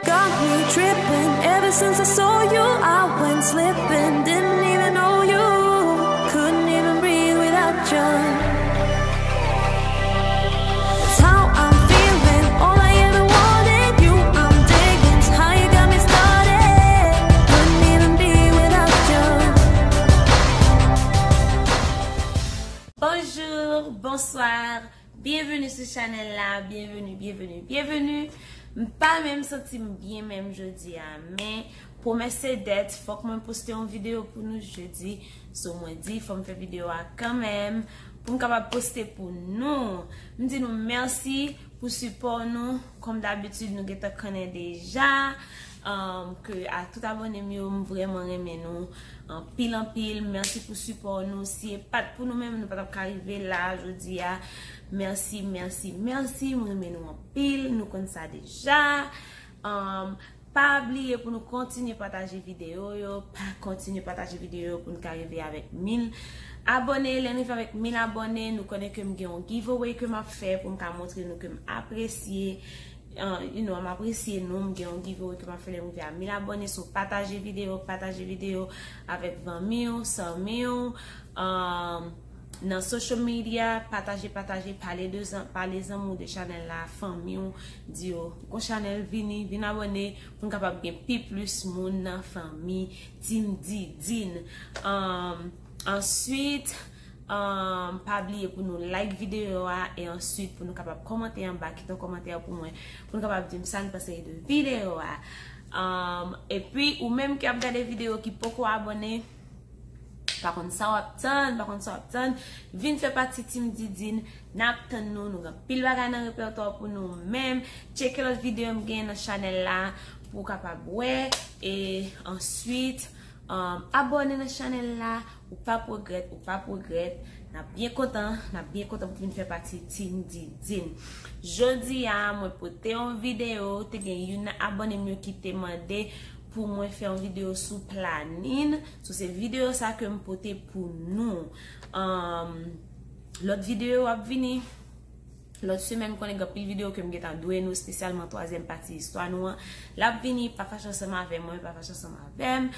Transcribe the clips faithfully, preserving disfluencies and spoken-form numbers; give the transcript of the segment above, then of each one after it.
Got me tripping. Ever since I saw you, I went slipping. Didn't even know you. Couldn't even breathe without you. It's how I'm feeling. All I ever wanted, you I'm digging. How you got me started. Couldn't even be without you. Bonjour, bonsoir. Byenveni sou chanèl la, byenveni, byenveni, byenveni. M pa menm santi m byen menm jodi a, men pwomès se dèt, fòk mwen poste yon videyo pou nou jodi. So mwen di fò m fè videyo a kanmenm pou m kapab poste pou nou. M di nou mèsi pou sipò nou. Kòm dabitid, nou gentan konnen deja, um, ke a tout abòne m yo, m vrèman renmen nou anpil, anpil. Mèsi pou sipò nou. Si e pa t pou nou menm, nou pa t ap ka rive la jodi a. Mèsi, mèsi, mèsi. M renmen nou anpil. Nou konn sa deja. Um, pa bliye pou nou kontinye pataje videyo yo. Pa kontinye pataje videyo yo pou nou ka rive avèk mil abòne. Lè n rive avèk mil abòne, nou konnen ke m gen yon giveaway ke m ap fè pou m ka montre nou ke m apresye, uh, you know, m apresye nou. M gen yon giveaway ke m ap fè lè m rive a mil abòne. So pataje videyo, pataje videyo avèk fanmi w, zanmi w, um, nan social media, pataje, pataje, pale de zan-, pale zanmi w de chanèl la, fanmi w, di yo, gon chanèl, vini, vin abòne, pou n kapab gen pi plis moun nan fanmi Team Didine. Um, answit, um, pa bliye pou nou like videyo a, e answit pou nou kapab kòmante anba, kite yon kòmantè pou mwen, pou nou kapab di m sa n panse de videyo a. Um, epi, ou menm ki ap gade videyo ki poko abòne, pa konn sa w ap tann, pa konn sa w ap tann, vin fè pati Team Didine, n ap tann nou, nou gen pil bagay nan repètwa pou nou menm. Tcheke lòt videyo m gen nan chanèl la pou w kapab wè. E answit, um, abòne nan chanèl la, ou p ap regrèt, ou p ap regrèt. N ap byen kontan, n ap byen kontan pou vin fè pati Team Didine. Jodi a, mwen pote yon videyo, te gen youn nan abòne m yo ki te mande pou mwen fè yon videyo sou planin. So, se videyo sa ke m pote pou nou. Um, lòt videyo ap vini. Lòt semèn, konnen gen anpil videyo ke m gentan dwe nou, espesyalman twazyèm pati istwa nou an. L ap vini, pa fache ansanm avè mwen, pa fache ansanm avè m.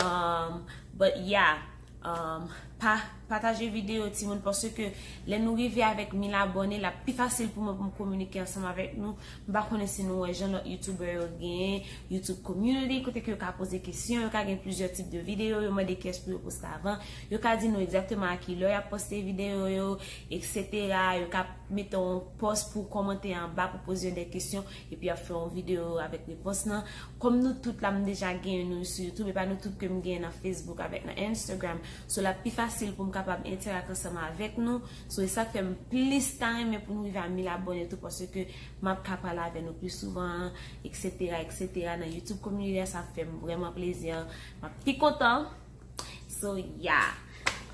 Um, but yeah, um, pa, pataje videyo, timoun, paske lè nou rive avèk mil abòne, l ap pi fasil pou mwen pou m kominike ansanm avèk nou. M pa konnen si nou wè jan lòt youtubè yo genyen, YouTube community, kote ke yo ka poze kesyon, yo ka gen plizyè tip de videyo, yo mande kiyès pou yo poste avan, yo ka di nou egzakteman a ki lè y ap poste videyo yo, et cetera. Yo ka mete yon pòs pou kòmante anba pou poze yo de kesyon, epi y ap fè yon videyo avèk repons lan. Kòm nou tout la, m deja genyen nou sou YouTube, e pa nou tout ke m genyen nan Facebook avèk nan Instagram. So, l ap pi fasil pou m kapab entèrak ansanm avèk nou. So, e sa k fè m plis ta renmen pou nou rive a mil abòne tou, paske m ap ka pale avè nou pi souvan, et cetera, et cetera. Nan YouTube community a, sa fè m vrèman plezi. M ap pi kontan. So, yeah.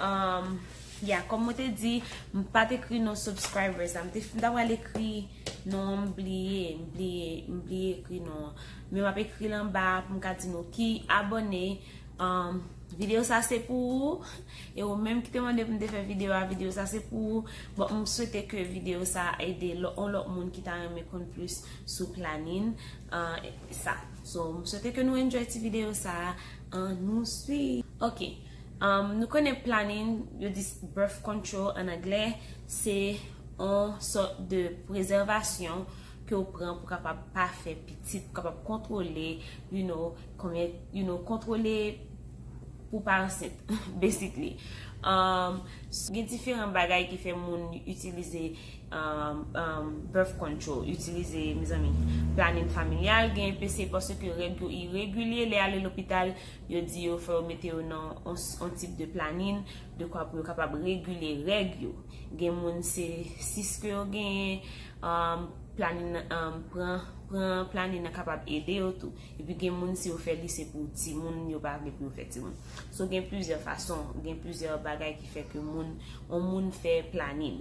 Um, yeah, kòm mwen te di, m pa t ekri non subscribers la. M te, m ta pral ekri non an, m bliye, m bliye, m bliye ekri non an. Men m ap ekri l anba pou m ka di nou ki abòne. Um, videyo sa se pou ou. E ou menm ki te mande pou m te fè videyo a, videyo sa se pou ou. Bon, m swete ke videyo sa ede lò-, yon lòt moun ki ta renmen konn plis sou planin, uh, sa. So, m swete ke nou enjoy ti videyo sa. An nou swiv. Ok. Um, nou konnen planin, yo di birth control an anglè, se yon sòt de prezèvasyon ke w pran pou kapab pa fè pitit, pou kapab kontwole, you know, konbyen, you know, kontwole pou pa ansent, basically. Um, s-, gen diferan bagay ki fè moun itilize, um, um, birth control, itilize, mezanmi, planin familyal. Gen pe se paske règ yo iregilye, lè ale lopital, yo di yo fò yo mete yo nan on, on tip de planin, dekwa pou yo kapab regile règ yo. Gen moun se sis ke yo genyen, um, planin nan, um, pran, pran planin nan kapab ede yo tou. Epi gen moun si yo fè li se pou timoun, yo pa vle pou yo fè timoun. So gen plizyè fason, gen plizyè bagay ki fè ke moun, on moun fè planin.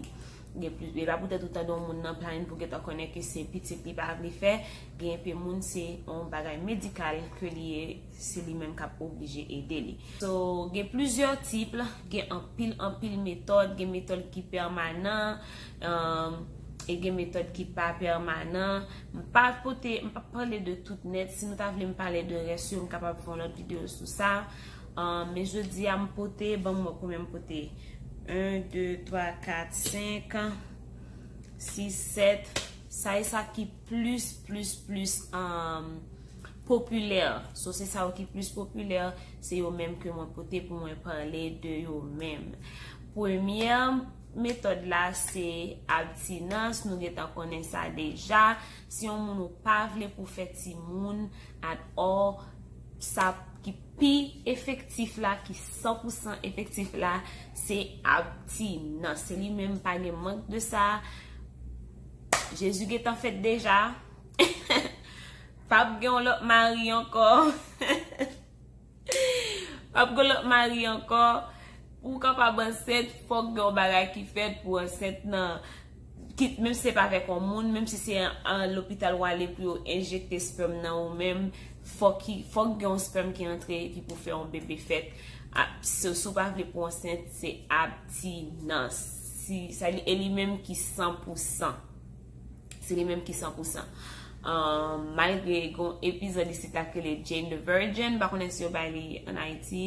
Gen pli-, e pa poutèt ou tande yon moun nan planin pou gentan konnen ke se pitit li pa vle fè. Gen enpe moun se yon bagay medikal ke li ye, se li menm k ap oblije ede li. So, gen plizyè tip, gen anpil, anpil metòd, gen metòd ki pèmanan, um, E gen metòd ki pa pèmanan. M pa pote, m pa pale de tout nèt. Si nou ta vle m pale de rès yo, m kapab fè yon lòt videyo sou sa. Um, men jodi a m pote, ban m wè konbyen m pote. En, de, twa, kat, senk, sis, sèt. Sa e sa ki plis, plis, plis um, popilè. So, se sa yo ki plis popilè, se yo menm ke mwen pote pou mwen pale de yo menm. Premyè metòd la, se abtinans, nou gentan konnen sa deja. Si yon moun ou pa vle pou fè timoun at all, sa ki pi efektif la, ki san pou san efektif la, se abtinans. Se li menm, pa gen mank de sa. Jezi gentan fèt deja. P ap gen yon lòt mari ankò. P ap gen lòt mari ankò. Pou w kapab ansent, fòk gen yon bagay ki fèt pou ansent nan. Kit, menm si se pa avèk yon moun, menm si se an lopital w ale pou yo enjekte spèm nan ou menm, fòk ki, fòk gen yon spèm ki antre epi pou fè yon bebe fèt. A, si, si w pa vle pou ansent, se abtinans. Si, sa li, e li menm ki san pou san. Se li menm ki san pou san. Um, malgre gon epizòd isit la ki rele Jane the Virgin, m pa konnen si yo bay li an Ayiti.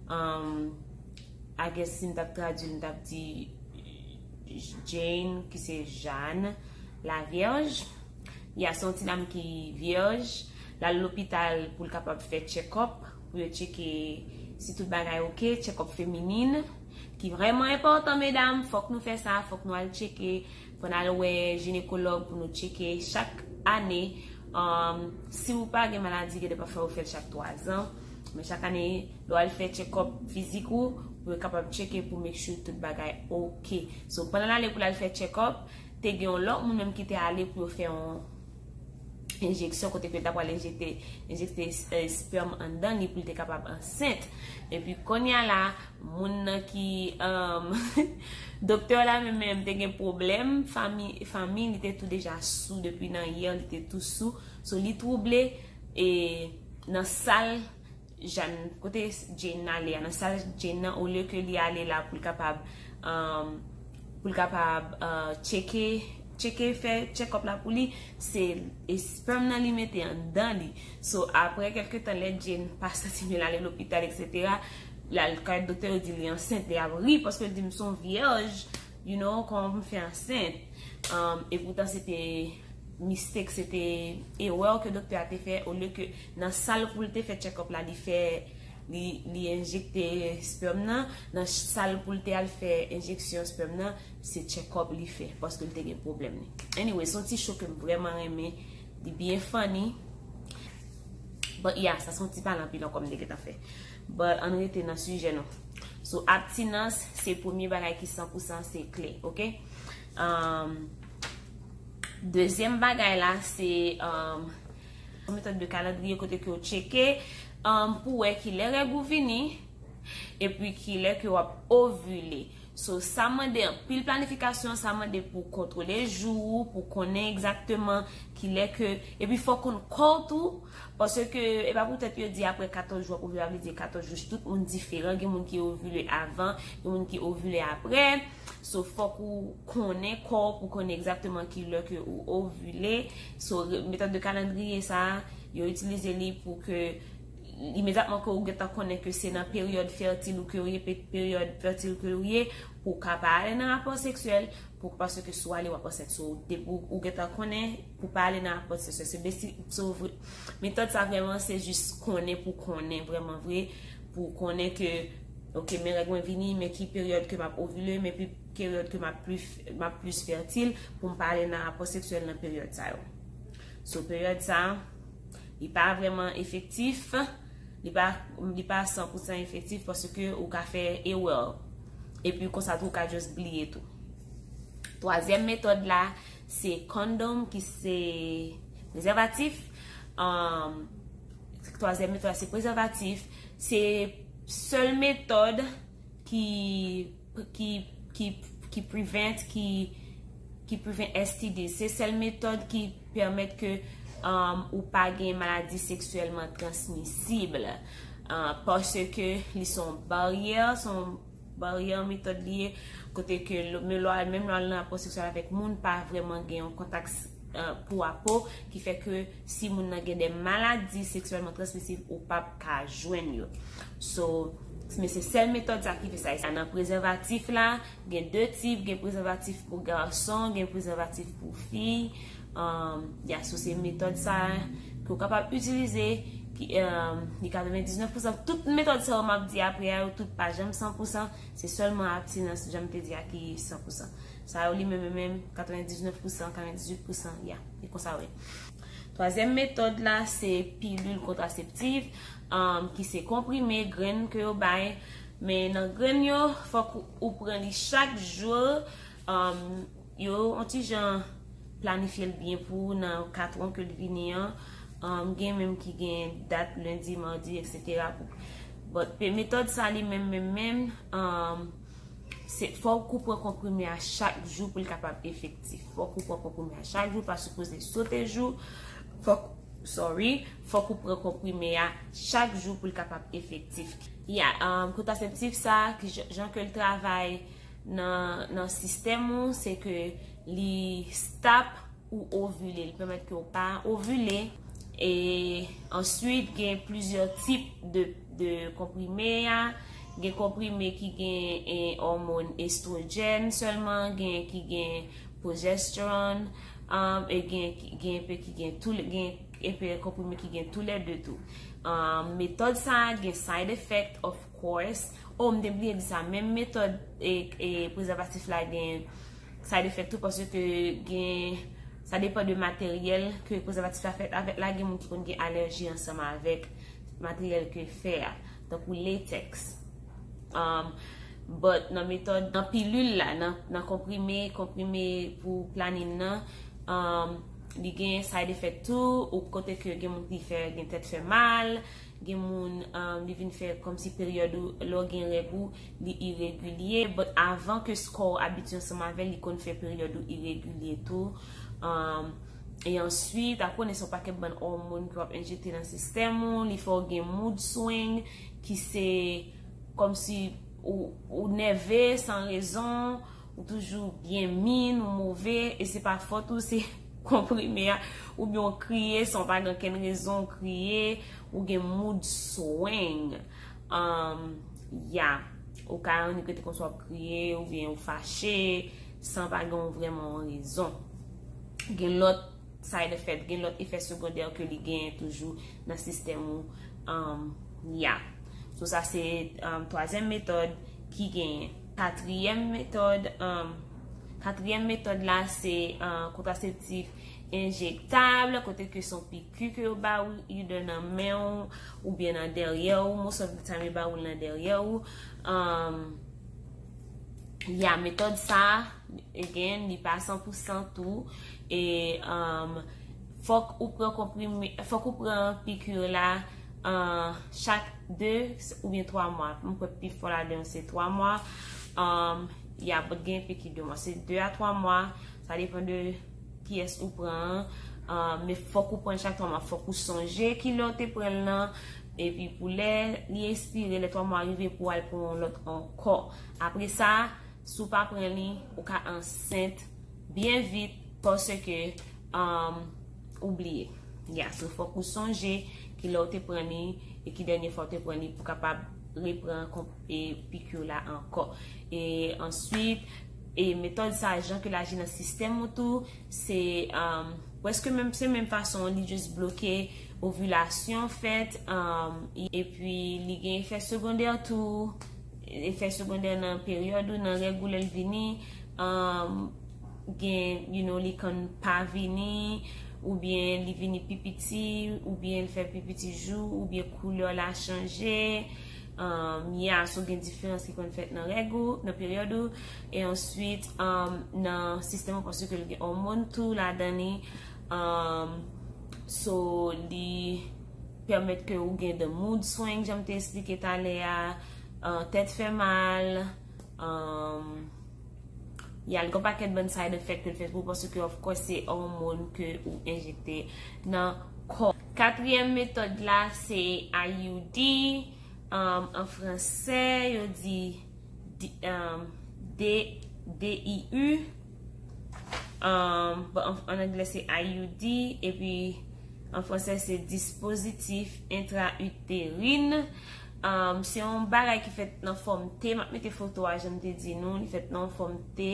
Um, I guess si m t ap tradui l, m t ap di Jane, ki se Jeanne la Vierge. Ya, se yon ti dam ki vyèj. L al lopital pou l kapab fè check-up, pou yo tcheke si tout bagay oke, check-up feminin, ki vrèman enpòtan, medam. Fòk nou fè sa, fòk nou al tcheke. Fò n al wè jinekològ pou nou tcheke chak ane. Um, si w pa gen maladi, gen de pafwa yo fè l chak twa zan. Men chak ane, lè w al fè check-up fizik ou, pou yo kapab tcheke pou make sure tout bagay oke. So, pandan l ale pou l al fè check-up, te gen yon lòt moun menm ki te ale pou yo fè yon enjeksyon kote ke l ta pral enjekte, enjekte eh, spèm anndan li pou l te kapab ansent. Epi kounye a la, moun nan ki um, doktè la menm menm te gen pwoblèm, fanmi, fanmi li te tou deja sou depi nan yè, li te tou sou. So li twouble e nan sal Jeanne, kote Jane ale a, nan sal Jane nan, olye ke li ale la pou l kapab um, pou l kapab uh, tcheke tcheke fè check-up la pou li, se e spèm nan li mete anndan li. So apre kèlke tan, lè Jane pa santi byen, l ale lopital, etsetera, l al kay doktè, yo di li ansent, li ap ri paske l di m se yon vyèj, you know, kòman pou m fè ansent? Um, e poutan se te mistake, se te erè ke doktè a te fè, olye ke nan sal pou l te fè check-up la, li fè li, li enjekte spèm nan, nan sal pou l te al fè enjeksyon spèm nan, se check-up li fè, paske l te gen pwoblèm li. Anyway, se yon ti show ke m vrèman renmen, li byen funny. But yeah, sa se yon ti pale anpil ankò m te gentan fè. But ann rete nan sijè nou. So, abtinans, se premye bagay ki san pou san, se kle, oke? Um, dezyèm bagay la, se um, yon metòd de kalandriye kote ke w tcheke um, pou wè ki lè règ ou vini, epi ki lè ke w ap ovile. So, sa mande anpil planifikasyon, sa mande pou w kontwole jou ou, pou w konnen egzakteman ki lè ke, epi fò w konn kò w tou, paske e pa poutèt yo di apre katòz jou w ap ovile, vle di katòz jou, tout moun diferan, gen moun ki ovile avan, gen moun ki ovile apre. So, fòk ou konnen kò w pou konnen egzakteman ki lè ke ou ovile. So, metòd de kalandriye sa a, yo itilize li pou ke imedyatman ke ou gentan konnen ke se nan peryòd fètil ou ke ou ye, pe- peryòd fètil ke ou ye, pou w ka pa ale nan rapò seksyèl, pou paske si w ale w ap ansent. So, depi ou, ou gentan konnen pou pa ale nan rapò seksyèl. Se besi, so, vre- metòd sa vrèman se jis konnen pou konnen vrèman vre, pou konnen ke oke, men règ mwen vini, men ki peryòd ke m ap ovile, men ki peryòd ke m ap pli, m ap plis fètil pou m pa ale nan rapò seksyèl nan peryòd sa yo. So peryòd sa, li pa vrèman efektif, li pa, li pa san pou san efektif paske ou ka fè erè. Epi konsa tou, ou ka just bliye tou. Twazyèm metòd la, se kondòm, ki se prezèvatif. Um, twazyèm metòd la, se prezèvatif. Se sèl metòd ki, ki, ki, ki prevent, ki, ki prevent S T D. Se sèl metòd ki pèmèt ke um, ou pa gen maladi seksyèlman transmisib. Uh, paske li se yon baryè, se yon baryè metòd li ye. Kote ke menm lè w al nan rapò seksyèl avèk moun, pa vrèman gen yon kontak pou a po, ki fè ke si moun nan gen de maladi seksyèlman transmisib, ou p ap ka jwenn yo. So, men se sèl metòd sa ki fè sa. Nan prezèvatif la, gen de tip, gen prezèvatif pou gason, gen prezèvatif pou fi. Ya, so se metòd sa ke w kapab itilize, ki li katrevendiznèf pousan. Tout metòd sa yo m ap di apre a, yo tout pa janm san pousan. Se sèlman abstinans, jan m te di a, ki san pousan. Sa yo li menm, menm, katrevendiznèf pousan, katrevendizuit pousan, ya, e konsa w ye. Twazyèm metòd la, se pilil kontraseptif, ki se konprime, grenn ke yo bay. Men nan grenn yo, fòk ou pran li chak jou. Yo yon ti jan planifye l byen pou ou nan katran ke l vini an. Gen menm ki gen dat lendi, madi, etsetera. But metòd sa li menm, menm, menm, se fòk ou pran konprime a chak jou pou l kapab efektif. Fòk ou pran konprime a chak jou, pa sipoze sote jou. Fòk, sorry, fòk ou pran konprime a chak jou pou l kapab efektif. Ya, kontraseptif sa, ki jan ke l travay nan, nan sistèm ou, se ke li stop ou ovile, li pèmèt ke w pa ovile. E answit, gen plizyè tip de, de konprime a. Gen konprime ki gen òmòn estwojèn sèlman, gen ki gen pwojestwòn, e gen, gen enpe ki gen tou, gen enpe konprime ki gen toulède tou. Metòd sa a gen side effect, of course. Oh, m te bliye di sa, menm metòd e, e prezèvatif la gen side effect tou, paske gen, sa depann de materyèl ke prezèvatif la fèt avèk la. Gen moun ki konn gen alèji ansanm avèk materyèl ke fè a, tankou latex. But nan metòd, nan pilil la, nan, nan konprime, konprime pou planin nan, li gen side effect tou, ou kote ke gen moun ki fè, gen tèt fè mal, gen moun, li vin fè kòmsi peryòd ou, lè w gen règ ou, li iregilye. But avan ke kò w abitye ansanm avè l, li konn fè peryòd ou iregilye tou. E answit, apre w gen yon pakèt bann òmòn ke w ap enjekte nan sistèm ou, li fè w gen mood swing, ki se kòmsi ou, ou nève san rezon, ou toujou byen min, ou move, e se pa fòt ou, se konprime a, oubyen w kriye san w pa gen okenn rezon, w kriye, ou gen mood swing. Ya, ou ka annik rete konsa w ap kriye, oubyen ou fache, san pa gen vrèman yon rezon. Gen lòt side effect, gen lòt efè segondè ke li genyen toujou nan sistèm ou. Ya. So sa se twazyèm metòd ki genyen. Katriyèm metòd, katriyèm metòd la se kontraseptif enjektab, kote ke se yon piki ke yo ba ou, either nan men ou, oubyen nan dèyè ou, most of the time yo ba ou l nan dèyè ou. Ya, metòd sa, again, li pa san pou san tou. E fòk ou pran konprime, fòk ou pran piki la chak de oubyen twa mwa. M kwè pi fò ladan yo se twa mwa. Ya, but gen piki de mwa. Se de a twa mwa. Sa depann de kiyès ou pran an. Men fòk ou pran l chak twa mwa. Fòk ou sonje ki lè w te pran l nan. Epi pou lè li ekspire, lè twa mwa rive, pou w al pran yon lòt ankò. Apre sa, si w pa pran li, ou ka ansent byen vit, paske ou bliye. Ya, so fòk ou sonje ki lè w te pran li e ki dènye fwa w te pran li pou w kapab repran piki la ankò. E answit, e metòd sa, jan ke l aji nan sistèm ou tou, se prèske menm, se menm fason, li just bloke ovilasyon fèt, epi li gen efè segondè tou, efè segondè nan peryòd ou, nan règ ou lè l vini, gen, you know, li konn pa vini, oubyen li vini pi piti, oubyen l fè pi piti jou, oubyen koulè la chanje. Ya, so gen diferans ki konn fèt nan règ ou, nan peryòd ou. E answit, nan sistèm ou, paske l gen òmòn tou ladan li. So li pèmèt ke ou gen the mood swing, jan m te eksplike talè a, tèt fè mal, ya, l gen yon pakèt bann side effect ke l fè pou ou, paske, of course, se òmòn ke ou enjekte nan kò. Katriyèm metòd la, se I U D. An fransè, yo di, di, de, D I U. Um, bon, an, an anglè se I U D, epi an fransè se dispositif intra-utérin. Um, se yon bagay ki fèt nan fòm T. M ap mete foto a, jan m te di nou, li fèt nan yon fòm T.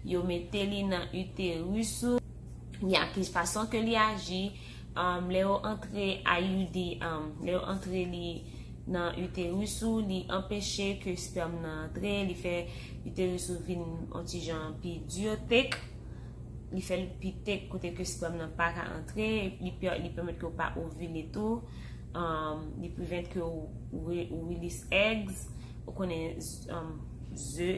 Yo mete li nan iteris ou. Ya, ki fason ke li aji, um, lè yo antre I U D, um, lè yo antre li nan iteris ou, li anpeche ke spèm nan antre, li fè iteris ou vin yon ti jan pi di, tek. Li fè l pi tek kote ke spèm nan pa ka antre, li pè-, li pèmèt ke w pa ovile tou. Um, li prevent ke w, w re-, w release eggs. Ou konnen, um, ze,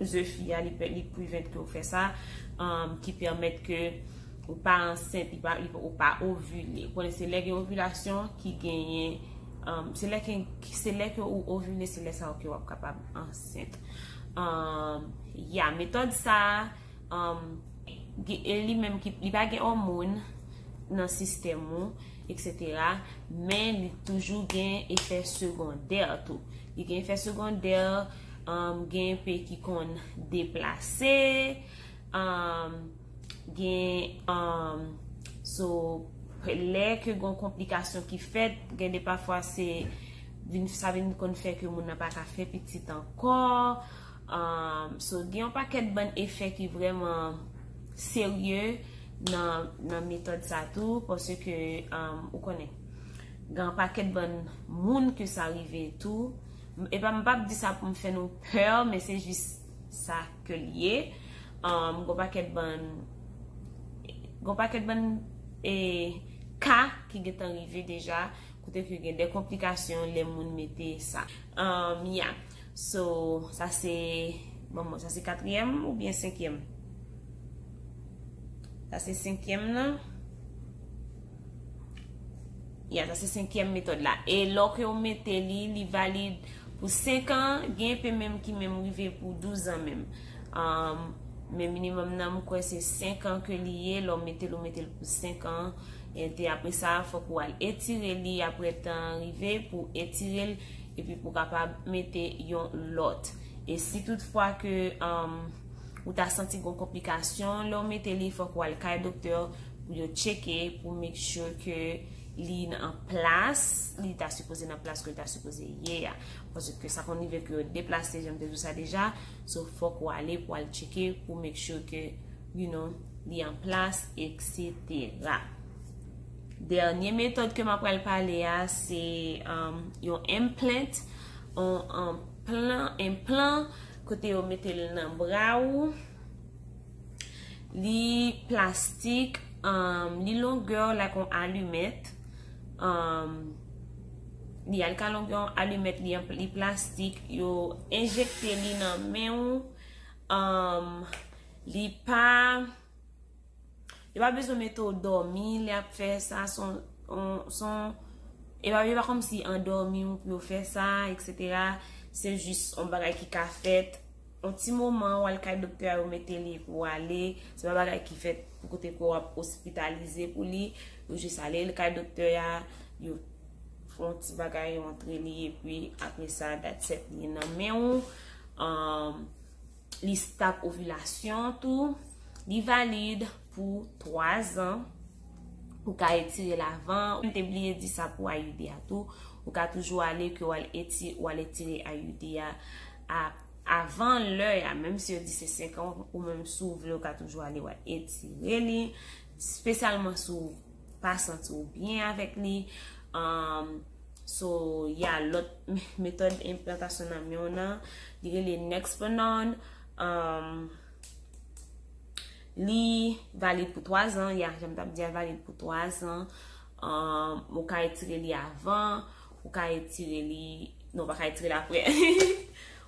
ze fi a, li, pe-, li prevent ke w fè sa, um, ki pèmèt ke ou pa ansent, li pa, li, ou pa ovile. Ou konnen se lè gen ovilasyon ki genyen, um, se lè ke, se lè ke ou ovile, se lè sa ke w ap kapab ansent. Um, ya, metòd sa, um, gen, e li menm ki, li pa gen òmòn nan sistèm ou, et cetera. Men li toujou gen efè segondè tou. Li gen efè segondè, um, gen peyi ki konn deplase, um, gen, um, so, lè ke gon konplikasyon ki fèt, gen de pafwa se vin, sa vin konn fè ke moun nan pa ka fè pitit ankò. Um, so, gen yon pakèt bann efè ki vrèman serye nan, nan metòd sa tou, paske, um, ou konnen, gen yon pakèt bann moun ke sa rive tou. M-, epa m p ap di sa pou m fè nou pè, men se jis sa ke l ye. Um, gen yon pakèt bann, gen yon pakèt bann, e, ka ki gentan rive deja, kote ke gen de konplikasyon lè moun mete sa. Um, ya. So, sa se, bon, bon, sa se katriyèm oubyen senkyèm? Sa se senkyèm nan. Ya, sa se senkyèm metòd la. E lè ke w mete li, li valid pou senk an, gen pe menm ki menm rive pou douz an menm. Um, men minimòm nan, m kwè se senk an ke li ye, lè w mete l, ou mete l pou senk an. E te apre sa, fòk ou al etire li, apre tan an rive pou etire l, epi pou kapab mete yon lòt. E si toutfwa ke, um, ou ta santi gon konplikasyon, lè w mete li, fòk ou al kay doktè pou yo tcheke, pou make sure ke li nan plas, li ta sipoze nan plas ke li ta sipoze ye a. Paske sa konn rive ke yo deplase, jan m te di w sa deja. So, fòk ou ale pou al tcheke, pou make sure ke, you know, li an plas, et cetera. Dènye metòd ke m ap pral pale a, se, um, yon implant, yon, um, plan, enplan, kote yo mete l nan bra ou. Li plastik, um, li longè like yon alimèt. Um, li a, li ka longè yon alimèt, li, li plastik. Yo enjekte li nan men ou. Um, li pa, yo pa bezwen mete w dòmi lè y ap fè sa, son, on, son, e pa, e pa kòmsi andòmi w pou yo fè sa, et cetera. Se jis yon bagay ki ka fèt. Yon ti moman, w al kay doktè a, yo mete li pou w ale. Se pa bagay ki fèt pou kote ke w ap ospitalize pou li. Yo jis ale kay doktè a, yo fè yon ti bagay, yo antre li, epi apre sa, that's it, li nan men w. Um, li stop ovilasyon tou. Li valid pou twa zan. Ou ka etire l avan. M te bliye di sa pou I U D a tou. Ou ka toujou ale ke w al eti-, w al etire I U D a, a, avan lè a. Menm si yo di se senk an, ou menm si w vle, ou ka toujou ale w al etire li. Espesyalman si w pa santi w byen avèk li. Um, so, y a lòt me-, metòd enplantasyon nan men w nan, li rele Nexplanon. Um, li valid pou twa zan, ya, jan m t ap di a, valid pou twa zan. Um, ou ka etire li avan, ou ka etire li, non, ou pa ka etire li apre.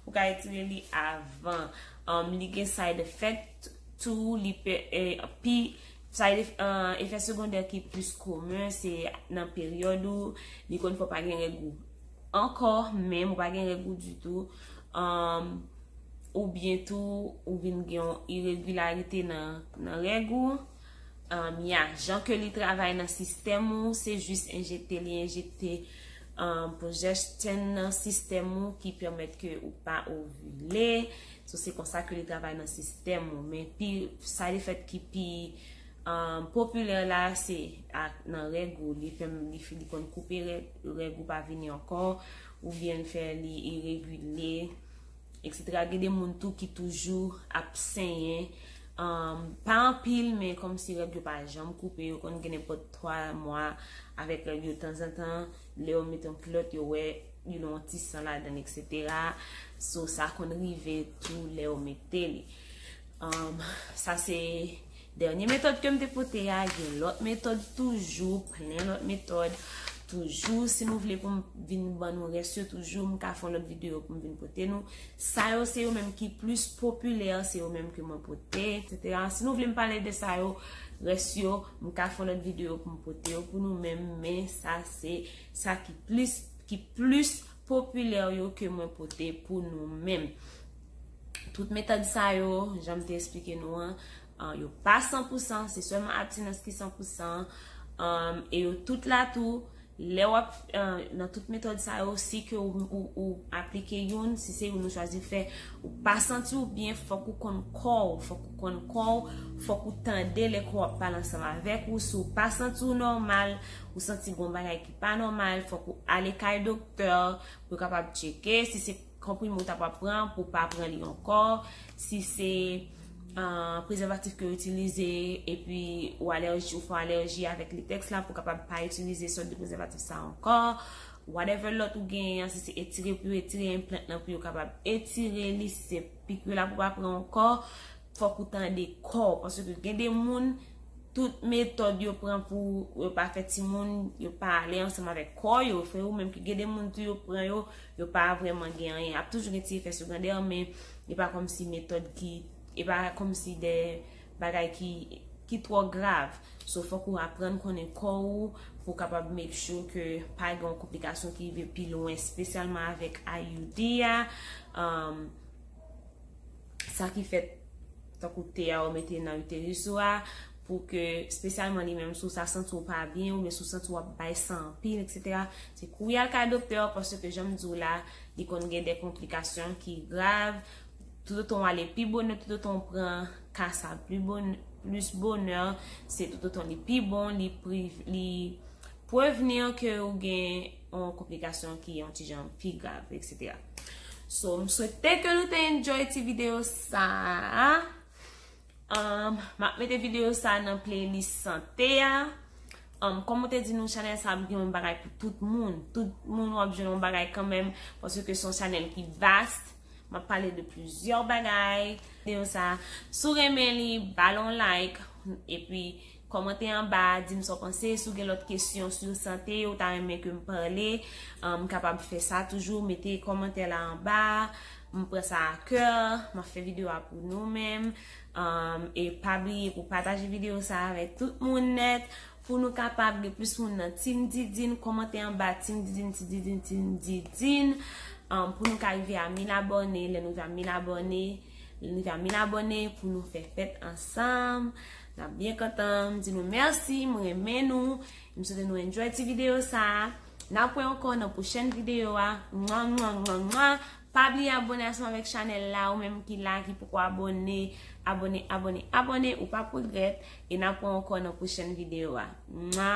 Ou ka etire li avan. Um, li gen side effect tou, li pe, eh, pi, side eff-, eh, efè segondè ki plis komen, se nan peryòd ou, li konn fè w pa gen règ ou ankò, menm ou pa gen règ ou ditou. Um, oubyen tou, ou vin gen yon iregilarite nan, nan règ ou. Um, ya, jan ke li travay nan sistèm ou, se jis enjekte, li enjekte, um, progestin nan sistèm ou ki pèmèt ke ou pa ovile. So, se konsa ke li travay nan sistèm ou. Men pi, sa li fèt ki pi um, popilè la, se ak, nan règ ou. Li fè, li, li konn koupe règ, règ ou pa vini ankò, oubyen l fè li iregilye, et cetera. Gen de moun tou ki toujou ap senyen. Um, pa anpil, men kòmsi règ yo pa janm koupe, yo konn gen nenpòt twa mwa avèk règ yo tanzantan. Lè yo mete yon kilòt, yo wè, you know, yon ti san ladan l, et cetera. So, sa konn rive tou lè yo mete li. Um, sa se dènye metòd ke m te pote a. Gen lòt metòd toujou, plen lòt metòd toujou. Si nou vle pou m vin ban nou rès yo toujou, m ka fè yon lòt videyo pou m vin pote nou. Sa yo se yo menm ki plis popilè, se yo menm ke mwen pote, et cetera. Si nou vle m pale de sa yo, rès yo, m ka fè yon lòt videyo pou m pote yo pou nou menm, men sa se sa ki plis, ki plis popilè yo ke mwen pote pou nou menm. Tout metòd sa yo, jan m te eksplike nou an, uh, yo pa san pou san, se sèlman abstinans ki san pou san, um, e yo tout la tou, lè w ap, uh, nan tout metòd sa yo, si ke ou, ou, ou aplike youn, si se youn ou chwazi fè, ou pa santi w byen, fòk ou konn kò w, fòk ou konn kò w, fòk ou tande lè kò w ap pale ansanm avèk ou. Si w pa santi w nòmal, ou santi gon bagay ki pa nòmal, fòk ou ale kay doktè pou yo kapab tcheke. Si se konprime ou ta pral pran, pou pa pran li ankò. Si se uh, prezèvatif ke w itilize, epi ou alèji, ou fè alèji avèk letèks la, pou kapab pa itilize sòt de prezèvatif sa ankò. Whatever lòt ou genyen, si se etire pou yo etire enplant lan, pou yo kapab etire li, si se piki la pou pa pran ankò, fòk ou tande kò w, paske gen de moun, tout metòd yo pran pou yo pa fè timoun, yo pa ale ansanm avèk kò yo, frè, ou menm ki gen de moun tou yo pran yo, yo pa vrèman gen anyen. Ap toujou gen ti efè segondè, men e pa kòmsi metòd ki, e pa kòmsi de bagay ki, ki twò grav. So, fòk ou aprann konnen kò ou pou w kapab make sure ke pa gen yon konplikasyon ki rive pi lwen, espesyalman avèk I U D a. Um, sa ki fèt tankou te a ou mete nan iteris ou a, pou ke, espesyalman li menm, si w sa santi w pa byen, oubyen si w santi w ap bay san anpil, et cetera, se kouri al kay doktè, paske jan m di w la, li konn gen de konplikasyon ki grav. Toutotan w ale pi bonè, toutotan w pran ka sa pli bon, plis bonè, se toutotan li pi bon, li pri, li prevni ke ou gen yon konplikasyon ki yon ti jan pi grav, et cetera. So, m swete ke nou te enjoy ti videyo sa a. Um, m ap mete videyo sa a nan playlist sante a. Um, kòm mwen te di nou, chanèl sa ap gen yon bagay pou tout moun. Tout moun w ap jwenn yon bagay kanmenm, paske se yon chanèl ki vast. M ap pale de plizyè bagay. Videyo sa, si w renmen li, ba l yon like, epi kòmante anba, di m sa w panse. Si w gen lòt kesyon sou sante, ou ta renmen ke m pale, um, m kapab fè sa toujou. Mete kòmantè la anba. M pran sa a kè, m ap fè videyo a pou nou menm. Um, e pa bliye pou pataje videyo sa a avèk tout moun nèt, pou nou kapab gen plis moun nan Team Didine. Kòmante anba, Team Didine, Team Didine, Team Didine. Um, pou nou ka rive a mil abòne, lè nou rive a mil abòne, lè nou rive a mil abòne, pou nou fè fèt ansanm. N ap byen kontan, m di nou mèsi, m renmen nou. M swete nou enjoy ti videyo sa a. N ap wè ankò nan pwochèn videyo a. Mwa, mwa, mwa, mwa. Pa bliye abòne ansanm avèk chanèl la, ou menm ki la, ki poko abòne, abòne, abòne, abòne, ou p ap regrèt. E n ap wè ankò nan pwochèn videyo a. Mwa.